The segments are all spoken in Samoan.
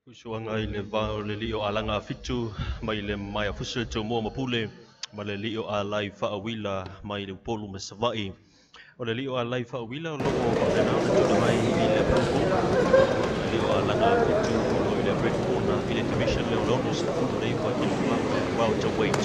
Usuanga i le va o le lio alaga fitu mai le mai afuso e tau ma pule ma le lio alai faawila mai le upolu ma Savaii. O le lio alai faawila o loo faapena ona tuuina mai i le blue corner. O le lio alaga fitu o loo i le red corner i le division lea o le 69 kilograma welterweight.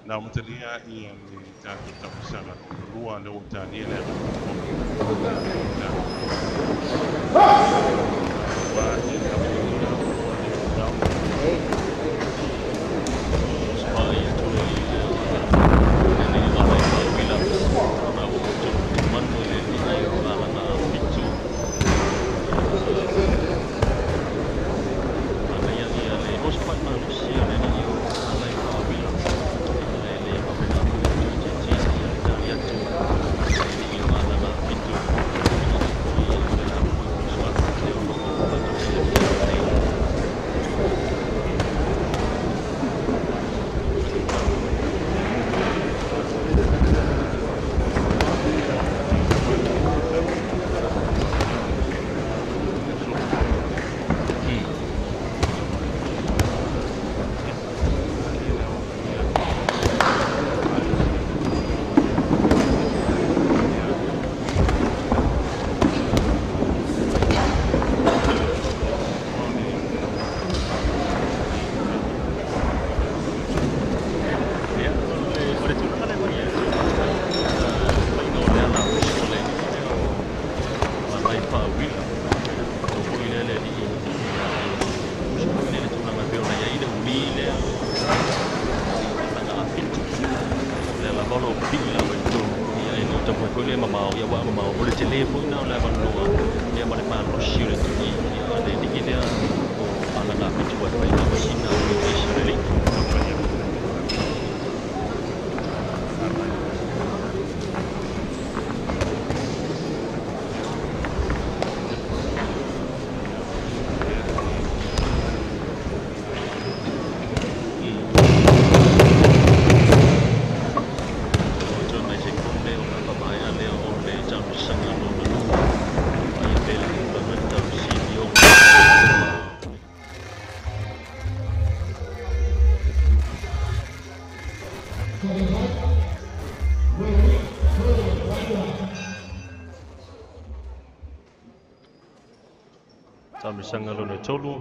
Na amatalia ia le tatou tausaga lua le ua talia le Taamilosaga lona tolu.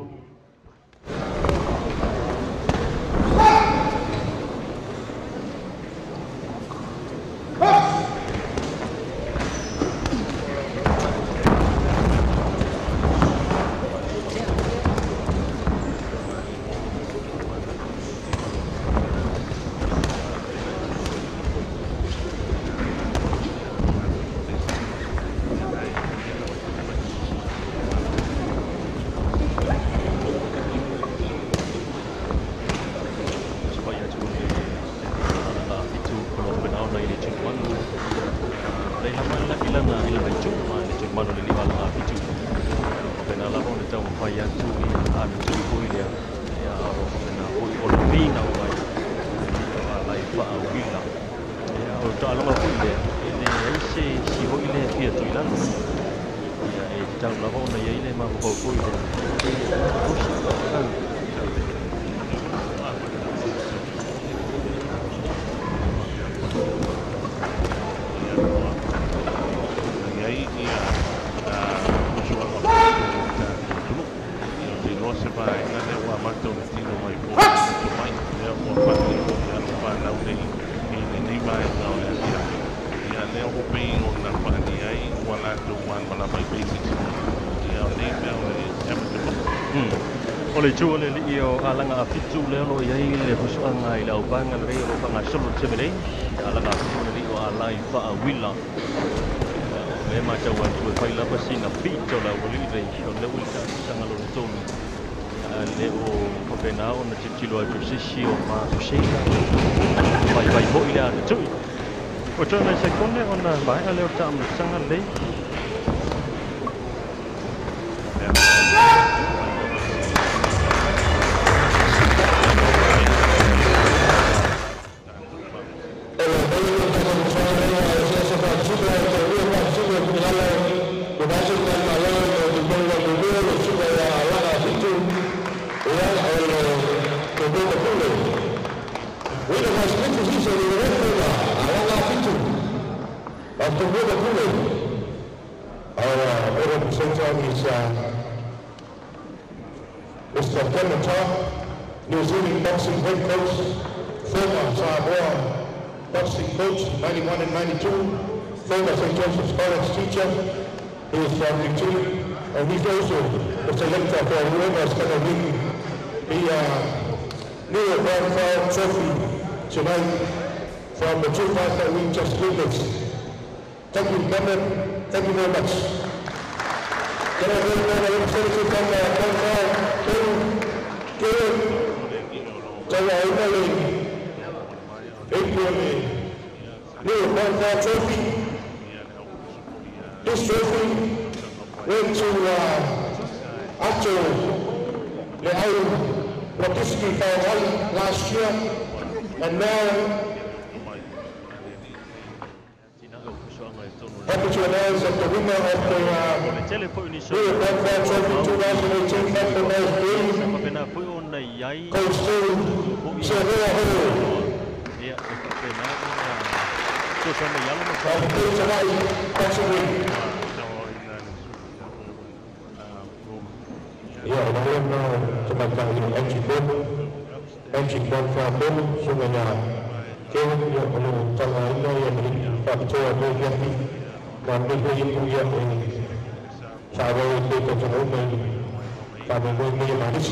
O le tū o le lii o alanga a fitu le olo i ai le husuanga i le aupanga le rei o lo solo te melei. Alanga a fitu le lii o alai wha wila. Le mātau atu e whai lapa sina pito la wali rei o le uli ta sanga lo le tolu. Le o whapena o na titilo atu sisi o mākusena. Whai whai hoi le ana tui. O tōna i sekone o na maea leo ta amsanga lei. Mr. Kevin Todd, New Zealand boxing head coach, former Samoa boxing coach, 91 and 92, former St. Joseph's College teacher. He is from New Zealand, and he's also the selector for whoever is going to win the New Grand Final Trophy tonight from the two fights that we just witnessed. Thank you, Cameron. Thank you very much. Can I bring the representative from the Grand Final, Kevin, New Grand Final Trophy. This trophy went to Ato Leau Latiski Fairali last year, and now happy to announce that the winner of the New Grand Final Trophy 2018 Captain Green goes to Sylvia Hall. Of the Hawaii Boxing League. Yeah, I am to my Angie Bon Bill, Sumana Kevin, Tanga Fakatoa Moyahi, Mambi Sawa Maris.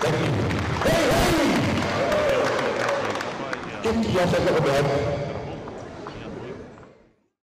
Thank you. Hey, hey!